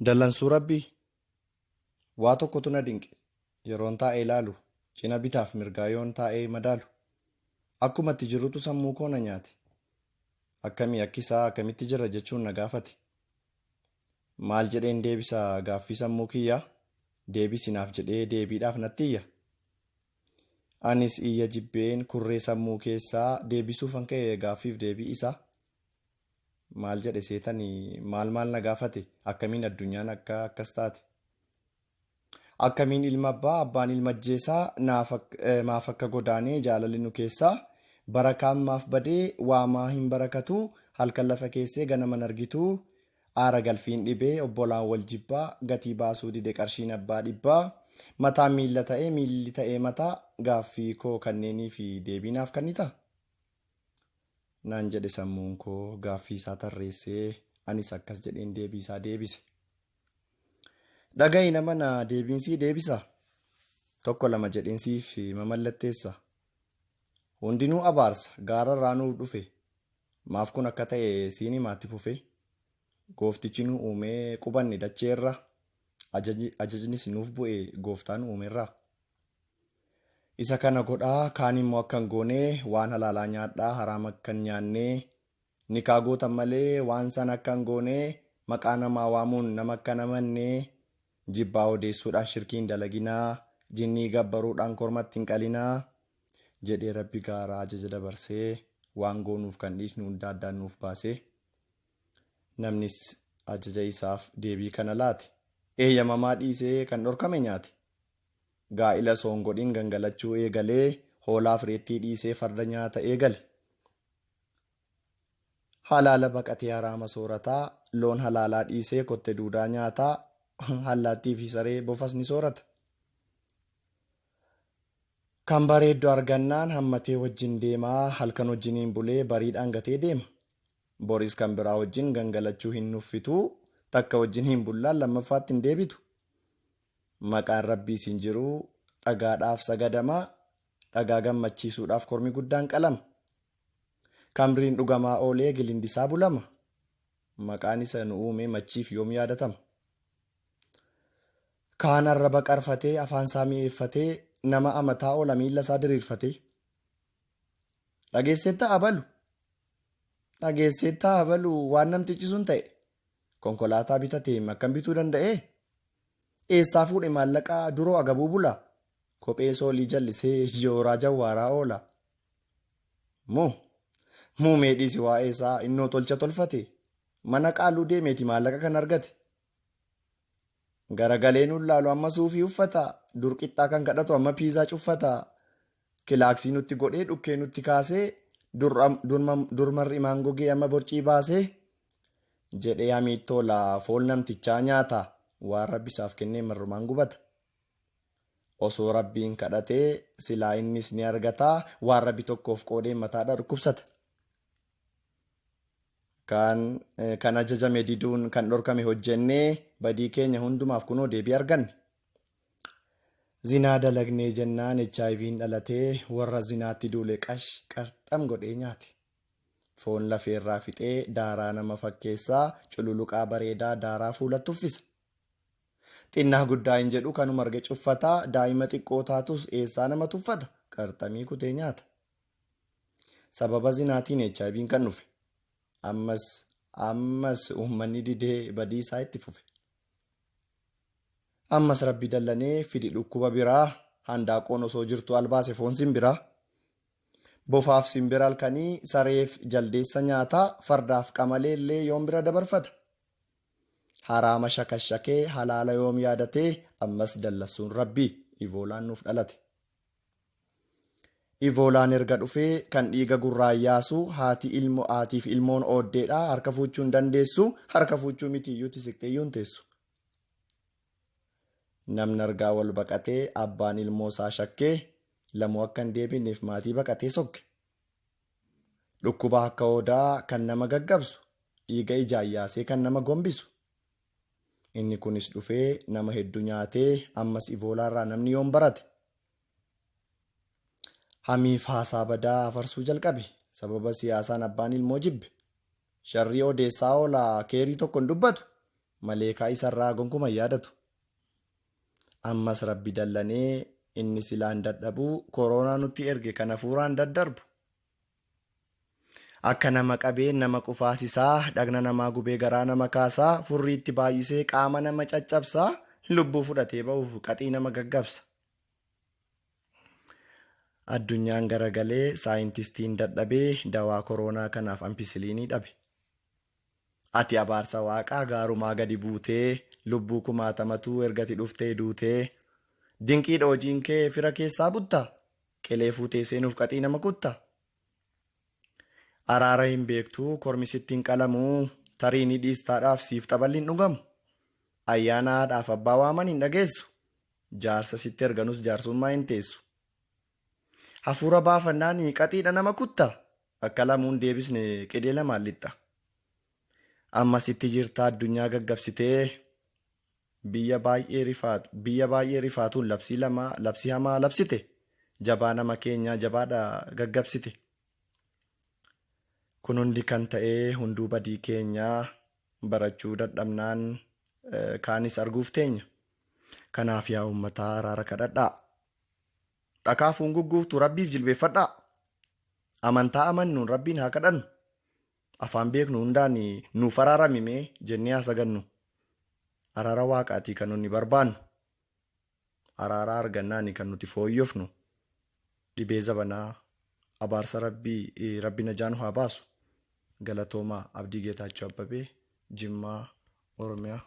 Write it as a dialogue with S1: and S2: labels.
S1: Dallansuu Rabbii! Waa tokkotu na dinqe, yeroon taa'ee ilaalu, cina bitaaf mirgaa yoon taa'ee madaalu. Akkuma itti jirrutu sammuu koo na nyaate. Akkami akki isaa akkamitti jirra jechuun na gaafate. Maal jedheen deebisa gaaffii sammuu kiyyaa? Deebisi naaf jedhee deebiidhaaf natti iyya. Anis iyya jibbeen kurree sammuu keessaa deebisuufan ka'e gaaffiif deebii isaa. Maal jedhe seetani maal maal na gaafate akkamiin addunyaan akka akkas taate. Akkamiin ilma abbaa abbaan ilma ajjeesaa naaf maaf akka godaanee jaalalli nu keessaa barakaan maaf badee waamaa hin barakatuu halkan lafa keessee ganaman argituu aara galfiin dhibee obbolaan wal jibbaa gatii baasuu dide qarshiin abbaa dhibbaa mataan miilla ta'ee miilli ta'ee mataa gaaffii koo kanneenii fi deebii naaf kennitaa? Naan jedhe sammuun koo gaaffii isaa tarreessee anis akkas jedheen deebii isaa deebise. Dhaga'i nama na deebiin sii deebisa. Tokko lama jedheen siif mamallatteessa. Hundinuu abaarsa gaararraa nuuf dhufe. Maaf kun akka ta'e siin himaatti fufe. Gooftichi nu uumee qubanne dacheerra. Ajajnis nuuf bu'e gooftaa nu uumerraa. Isa kana godhaa kaan immoo akka hin goone waan halaalaa nyaadhaa haraam akka hin nyaanne nikaa gootan malee waan sana akka hin goone maqaa namaa waamuun nama akka hin amanne jibbaa odeessuudhaan shirkii hin dalaginaa jinnii gabbaruudhaan kormatti hin qalinaa jedhee rabbi gaaraa ajaja dabarsee waan goonuuf kan dhiisnu hunda addaan nuuf baasee namnis ajaja isaaf deebii kana laate eeyyamamaa dhiisee kan dhorkame nyaate. Gaa'ila osoo hin godhin gangalachuu eegalee hoolaaf reettii dhiisee farda nyaata eegale. Halaala baqatee haraama soorataa, loon halaalaa dhiisee kotte duudaa nyaataa, allaattii fi saree bofas ni soorata. Kan bareeddu argannaan hammatee wajjin deemaa, halkan wajjiniin bulee bariidhaan gatee deema. Boris kan biraa wajjin gangalachuu hin nuffitu, takka wajjiniin bullaan lammaffaatti hin deebitu. Maqaan Rabbiis hin jiru, dhagaadhaaf sagadama, dhagaa gammachiisuudhaaf kormi guddaan qalama. Kamriin dhugamaa oolee gilindisaa bulama. Maqaan isa nu uume machiif yoom yaadatama? Kaan arraba qarfatee afaan isaa mi'eeffatee nama amataa oola miilla isaa diriirfatee. Dhageesseettaa abalu? Dhageesseettaa abalu waan namtichi sun ta'e? Konkolaataa bitateem akkam bituu danda'ee? Eessaa fuudhe maallaqa duroo agabuu bula? Kophee soolii jallisee jooraa jawwaaraa oola. Moo muumee dhiisi waa'ee isaa innoo tolcha tolfate. Mana qaalluu deemeeti maallaqa kan argate. Garagalee nun laalu amma suufii uffata. Dur qixxaa kan kadhatu amma piizaa cuffata. Kilaaksii nutti godhee dhukkee nutti kaasee dur mar'imaan gogee amma borcii baasee jedhee hamiittoola foon namtichaa nyaata waan rabbi isaaf kennee marrumaan gubata. Osoo rabbiin kadhatee silaa innis ni argata waan rabbi tokkoof qoodee mataadha dhukkubsata. Kan kan ajajame diduun kan dhorkame hojjennee badii keenya hundumaaf kunoo deebii arganne. Zinaa dalagnee jennaan HIVn dhalatee warra zinaatti duule qash qarxam godhee nyaate. Foon lafeerraa fixee daaraa nama fakkeessaa cululuqaa bareedaa daaraa fuulatti uffisa. Xinnaa guddaa hin jedhu kanuma arge cuffata daa'ima xiqqoo taatus eessaa nama tuffata qarxamii kutee nyaata. Sababa zinaatiin HIVn kan dhufe. Ammas ammas uummanni didee badii isaa itti fufe. Ammas Rabbi dallanee fidi dhukkuba biraa handaaqoon osoo jirtu albaase foon simbiraa. Bofaaf simbira halkanii sareef jaldeessa nyaata fardaaf qamalee illee yoom bira dabarfata. Haraama shakashakee halaala yoom yaadatee ammas dallassuun Rabbi Ivoolaan nuuf dhalate. Ivoolaan erga dhufee kan dhiiga gurraan yaasu haati ilmo haatiif ilmoon ooddeedha harka fuuchuu hin dandeessu harka fuuchuu miti iyyuu tisiqxee iyyuu hin teessu. Namni argaa wal baqatee abbaan ilmoo isaa shakkee lamuu akka hin deebineef maatii baqatee sokke. Dhukkuba akka odaa kan nama gaggabsu dhiiga ijaan yaasee kan nama gombisu. Inni kunis dhufee nama hedduu nyaatee ammas Ivoolaarraa namni yoom barate? Hamiif haasaa badaa afarsuu jalqabe. Sababa siyaasaan abbaan ilmoo jibbe. Sharrii odeessaa oola keerii tokko hin dubbatu. Maleekaa isarraa gonkuma hin yaadatu. Ammas Rabbi dallanee inni silaan dadhabuu koroonaa nutti erge kan hafuuraan daddarbu. Akka nama qabeen nama qufaasisaa, dhagna namaa gubee garaa nama kaasaa, furrii itti baay'isee qaama nama caccabsaa, lubbuu fudhatee ba'uuf qaxii nama gaggabsa. Addunyaan garagalee saayintistiin dadhabee dawaa koroonaa kanaaf ampisiliinii dhabe. Ati abaarsa waaqaa gaarumaa gadi buutee lubbuu kumaatamatuu ergati dhuftee duutee dinqiidha hojiin kee fira keessaa butta qilee fuutee seenuuf qaxii nama kutta. Araara hin beektuu kormi sitti hin qalamuu tarii ni dhiistaadhaaf siif xaballi hin dhugamu. Ayyaana haadhaaf abbaa waaman hin dhageessu. Jaarsa sitti erganus jaarsummaa hin teessu. Hafuura baafannaan qaxiidha nama kutta. Akka lamuun deebisne qidee lamaan lixxa. Amma sitti jirta addunyaa gaggabsitee biyya baay'ee rifaatu biyya baay'ee rifaatuun labsii lama labsii hamaa labsite jabaa nama keenyaa jabaadha gaggabsite. Kun hundi kan ta'ee hunduu badii keenyaa barachuu dadhabnaan kaanis arguuf teenya. Kanaaf yaa uummataa araara kadhadhaa. Dhakaa fuungugguuftu rabbiif jilbeeffadhaa. Amantaa amannuun rabbiin haa kadhannu. Afaan beeknu hundaan nuuf araarami mee jennee haa sagannu. Araara waaqaatii kan nuti barbaannu. Araara argannaani kan nuti fooyyofnu. Dhibee zabanaa abaarsa rabbii rabbi najaa nu haa baasu. Galatoomaa Abdii Geetaachoo Abbabee Jimmaa Oromiyaa.